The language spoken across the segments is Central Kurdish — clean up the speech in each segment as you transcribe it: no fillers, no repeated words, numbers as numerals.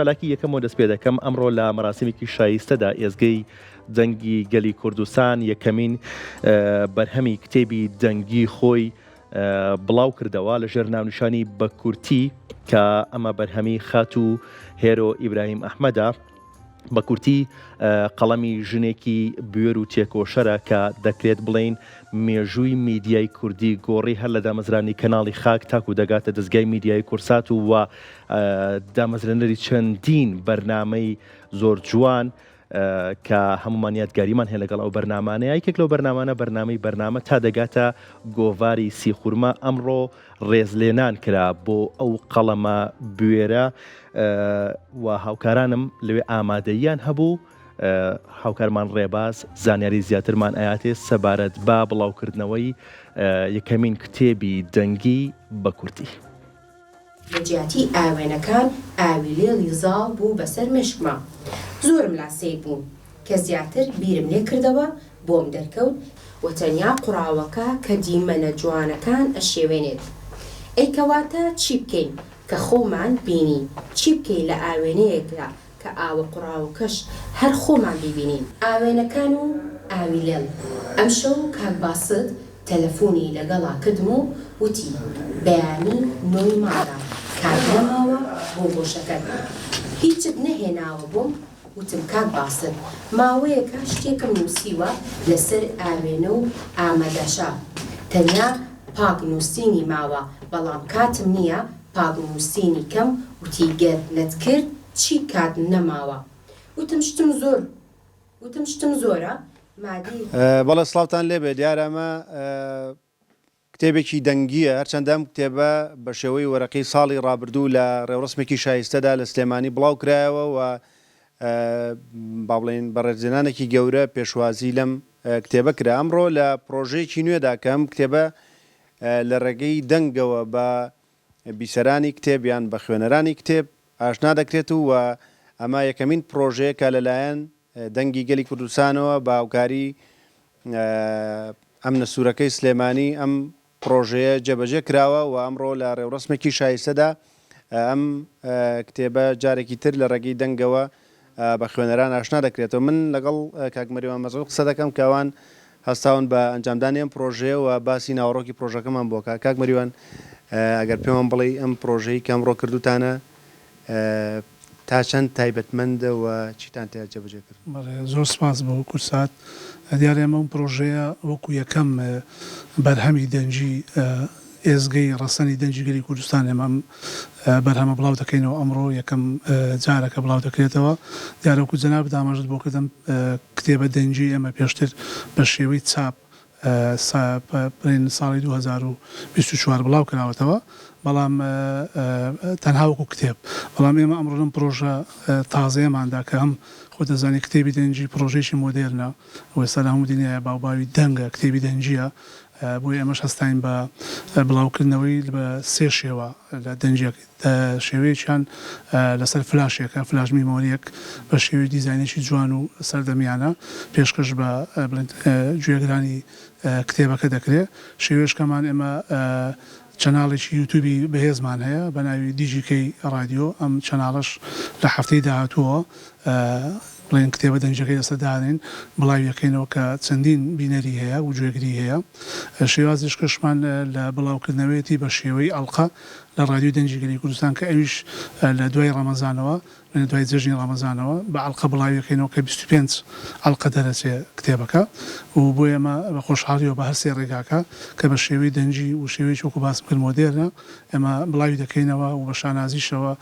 چالاکی یەکەمەوە دەست پێ دەکەم، ئەمڕۆ لە مەراسیمێکی شایستەدا ئێزگەی دەنگی گەلی کوردستان یەکەمین بەرهەمی کتێبی دەنگی خۆی بڵاو کردەوە لە ژێر ناونیشانی بە کورتی کە ئەمە بەرهەمی خاتوو هێرۆ ئیبراهیم ئەحمەدە. بە کورتی قەڵەمی ژنێکی بوێر و تێکۆشەرە کە دەکرێت بڵێین مێژووی میدیای کوردی گۆڕی هەر لە دامەزرانی کەناڵی خاک تاکو دەگاتە دەزگای میدیایی کورسات و و دامەزرێنەری چەندین بەرنامەی زۆر جوان کە هەمومان یادگاریمان هەیە لەگەڵ ئەو بەرنامانە یەکێک لەو بەرنامانە بەرنامەی بەرنامە تا دەگاتە گۆڤاری سیخورمە ئەمڕۆ ڕێزلێنان کرا بۆ ئەو قەڵەمە بوێرە و هاوکارانم لەوێ ئامادەییان هەبوو هاوکارمان ڕێباز زانیاری زیاترمان ئەیاتێ سەبارەت بە بڵاوکردنەوەی یەکەمین کتێبی دەنگی بە کوردی. لە جیاتی ئاوێنەکان ئاوی لێڵی زاڵ بوو بەسەر مێشکما. زۆرم لا سەیر بوو. کە زیاتر بیرم لێ کردەوە بۆم دەرکەوت، و تەنیا قوڕاوەکە کە دیمەنە جوانەکان ئەشێوێنێت. ئەی کەواتە چی بکەین کە خۆمان بینی؟ چی بکەین لە ئاوێنەیەکدا کە ئاوە قوڕاوەکەش هەر خۆمان بیبینین؟ ئاوێنەکان و ئاوی لێڵ. ئەمشەو کاک باسط تەلەفونی لەگەڵا کردم و وتی بەیانی نۆی مانگە کات نەماوە بۆ گۆشەکەت. هیچت نەهێناوە بۆم؟ وتم کاک باسط ماوەیەکە شتێکم نووسیوە لەسەر ئاوێنە و ئامادەشە تەنیا پاک نووسینی ماوە بەڵام کاتم نییە پاک نووسینی کەم وتی گەر نەتکرد چی کات نەماوە وتم شتم زۆر وتم شتم زۆرە مادەیەکی. بەڵێ سڵاوتان لێبێ دیارە ئەمە کتێبێکی دەنگییە، هەرچەندە ئەم کتێبە بە شێوەی وەرەقی ساڵی ڕابردوو لە ڕێوڕەسمێکی شایستەدا لە سلێمانی بڵاو کرایەوە و با بڵێین بە ڕێزلێنانێکی گەورە پێشوازی لەم کتێبە کرا. ئەمڕۆ لە پڕۆژەیەکی نوێدا کە ئەم کتێبە لە ڕێگەی دەنگەوە بە بیسەرانی کتێب یان بە خوێنەرانی کتێب ئاشنا دەکرێت و ئەمە یەکەمین پڕۆژەیە کە لەلایەن دەنگی گەلی کوردستانەوە بە هاوکاری ئەمنە سوورەکەی سلێمانی ئەم پڕۆژەیە جێبەجێ کراوە و ئەمڕۆ لە ڕێوڕەسمێکی شایستەدا ئەم کتێبە جارێکی تر لە ڕێگەی دەنگەوە بە خوێنەران ئاشنا دەکرێتەوە. من لەگەڵ کاک مەریوان مەسعود قسە دەکەم کە ئەوان هەستاون بە ئەنجامدانی ئەم پڕۆژەیە و باسی ناوەڕۆکی پڕۆژەکەمان بۆ کە. کاک مەریوان ئەگەر پێمان بڵێی ئەم پڕۆژەی کە ئەمڕۆ کردووتانە تا چەند تایبەتمەندە و چیتان تیا جێبەجێ کردووە؟ بەڵێ زۆر سپاس بۆ کوردسات. دیارە ئێمە ئەم پرۆژەیە وەکو یەکەم بەرهەمی دەنگی ئێزگەی ڕەسەنی دەنگی گەلی کوردستان ئێمە ئەم بەرهەمە بڵاو دەکەینەوە ئەمڕۆ یەکەم جارە کە بڵاو دەکرێتەوە. دیارە وەکو جەنابت ئاماژەت بۆ کرد ئەم کتێبە دەنگیەی ئێمە پێشتر بە شێوەی چاپ بڵێین ساڵی 2024 بڵاو کراوەتەوە، بەڵام تەنها وەکو کتێب، بەڵام ئێمە ئەمڕۆ لەم پڕۆژە تازەیەماندا کە هەم خۆت دەزانی کتێبی دەنگی پڕۆژەیەکی مۆدێرنە و ئێستا لە هەموو دنیایا باو باوی دەنگە، کتێبی دەنگییە، بۆیە ئێمەش هەستاین بە بڵاوکردنەوەی بە سێ شێوە لە دەنگیەک، شێوەیەکیان لەسەر فلاشێکە، فلاش میمۆرییەک بە شێوەی دیزاینێکی جوان و سەردەمیانە پێشکەش بە بڵێن گوێگرانی کتێبەکە دەکرێ. شێوەیەشکەمان ئێمە چەناڵێکی یوتوبی بەهێزمان هەیە بە ناوی دیجی کەی ڕادیۆ، ئەم چەناڵەش لە هەفتەی داهاتووەوە بڵێن کتێبە دەنگیەکەی لەسەر دانێین بڵاوی ئەکەینەوە کە چەندین بینەری هەیە و گوێگری هەیە. شێوازی شکەشمان لە بڵاوکردنەوەیەتی بە شێوەی ئەڵقە لە ڕادیۆی دەنگی گەلی کوردستان کە ئەویش لە دوای ڕەمەزانەوە لە دوای جەژنی ڕەمەزانەوە بە ئەڵقە بڵاوی ئەکەینەوە کە 25 ئەڵقە دەرەچێ کتێبەکە و بۆ ئێمە بە خۆشحاڵیەوە بە هەر سێ ڕێگاکە کە بە شێوەی دەنگی و شێوەیەکی وەکو باسم کرد مۆدێرنە ئێمە بڵاوی دەکەینەوە و بە شانازیشەوە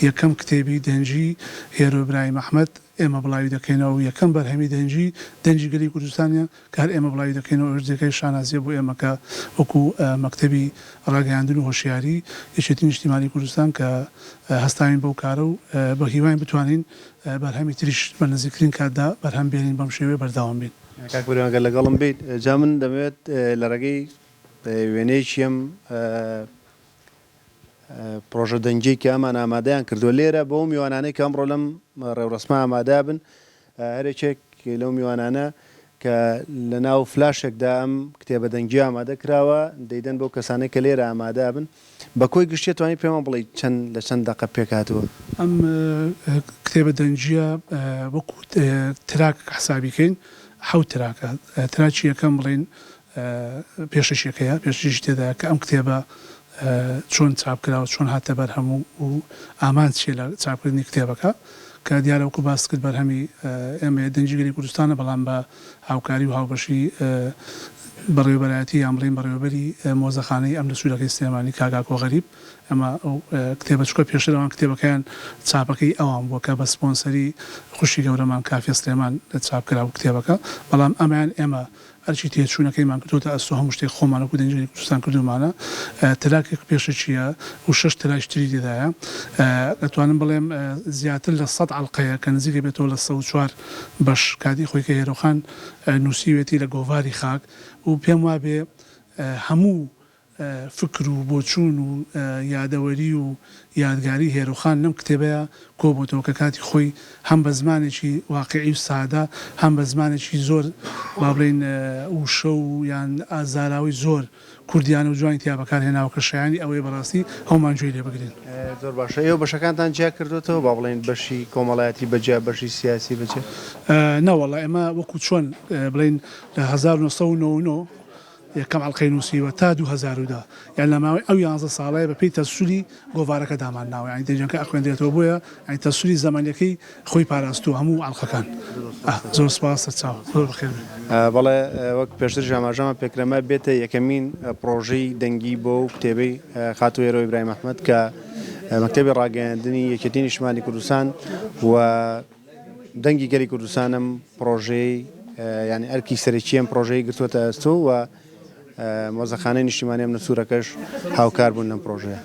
یەکەم کتێبی دەنگی هێرۆ ئیبراهیم ئەحمەد ئێمە بڵاوی دەکەینەوە و یەکەم بەرهەمی دەنگی دەنگی گەلی کوردستانە کە هەر ئێمە بڵاوی دەکەینەوە ئەوەش جێگای شانازیە بۆ ئێمە کە وەکو مەکتەبی ڕاگەیاندن و هۆشیاری یەکێتی نیشتیمانی کوردستان کە هەستاوین بەو کارە و بە هیواین بتوانین بەرهەمی تریش بە نزیکترین کاتدا بەرهەم بێنین بەم شێوەیە بەردەوام بین. کاک مەریوان گەر لەگەڵم بیت جا من دەمەوێت لە ڕێگەی وێنەیەکی ئەم پڕۆژە دەنگیەی کە ئەمان ئامادەیان کردووە لێرە بەو میوانانەی کە ئەمڕۆ لەم ڕێوڕەسمە ئامادە بن هەرێکێک لەو میوانانە. کە لە ناو فلاشێکدا ئەم کتێبە دەنگییە ئامادە کراوە، دەیدەن بەو کەسانەی کە لێرە ئامادە ئەبن. بە کۆی گشتی ئەتوانی پێمان بڵێی چەند لە چەند دەقە پێکهاتووە؟ ئەم کتێبە دەنگییە وەکوو track حسابی کەین حەوت track ە. track ی یەکەم بڵێین پێشەکیەکەیە، پێشەکیی تێدایە کە ئەم کتێبە چۆن چاپ کراوە، چۆن هاتە بەرهەم و ئامانج چییە لە چاپکردنی کتێبەکە، کە دیارە وەکو باست کرد بەرهەمی ئێمەیە، دەنگی گەلی کوردستانە، بەڵام بە هاوکاری و هاوبەشی بەڕێوەبەرایەتی یان بڵێین بەڕێوەبەری مۆزەخانەی ئەمنە سوورەکەی سلێمانی کاک ئاکۆ غەریب ئەمە ئەو کتێبە چونکە پێشتر ئەوان کتێبەکەیان چاپەکەی ئەوان بووە کە بە سپۆنسەری خوشکی گەورەمان کافیە سلێمان چاپ کرابوو کتێبەکە، بەڵام ئەمەیان ئێمە ئەرکی تێچوونەکەیمان کردۆتە ئەستۆ هەموو شتێک خۆمان وەکو دەنگی گەلی کوردستان کردوومانە track ێک پێشەکییە و شەش track ی تری تێدایە دەتوانم بڵێم زیاتر لە سەد ئەڵقەیە کە نزیک ئەبێتەوە لە 104 بەش کاتی خۆی کە هێرۆخان نووسیوێتی لە گۆڤاری خاک و پێم وابێ هەموو فکر و بۆچوون و یادەوەری و یادگاری هێرۆخان لەم کتێبەیا کۆبۆتەوە کە کاتی خۆی هەم بە زمانێکی واقیعی و سادە هەم بە زمانێکی زۆر با بڵێین وشە و یان زاراوەی زۆر کوردیانە و جوانی تیا بەکار هێناوە کە شایانی ئەوەیە بەڕاستی هەموومان گوێی لێ بگرین. زۆر باشە ئێوە بەشەکانتان جیا کردۆتەوە با بڵێین بەشی کۆمەڵایەتی بە جیا بەشی سیاسی بە جیا؟ نەوەڵا ئێمە وەکوو چۆن بڵێین لە 1999 یەکەم ئەڵقەی نووسیوە تا 2010 یان لە ماوەی ئەو یانزە ساڵەیە بە پێی تەسولی گۆڤارەکە دامان ناوە یانی دەنگەکە ئەخوێندرێتەوە بۆیە یانی تەسولی زەمەنیەکەی خۆی پاراستووە هەموو ئەڵقەکان زۆر سپاس سەرچاو زۆر بەخێر بێن. بەڵێ وەک پێشتریش ئاماژەمان پێکرا ئەمە بێتە یەکەمین پڕۆژەی دەنگی بۆ ئەو کتێبەی خاتوو هێرۆ ئیبراهیم ئەحمەد کە مەکتەبی ڕاگەیاندنی یەکێتی نیشتمانی کوردستان و دەنگی گەلی کوردستان ئەم پڕۆژەیەی یانی ئەرکی سەرەکی ئەم پڕۆژەی گرتووەتە ئەستۆ و مۆزەخانەی نیشتیمانی ئەمنە سوورەکەش هاوکار بوون لەم پڕۆژەیە.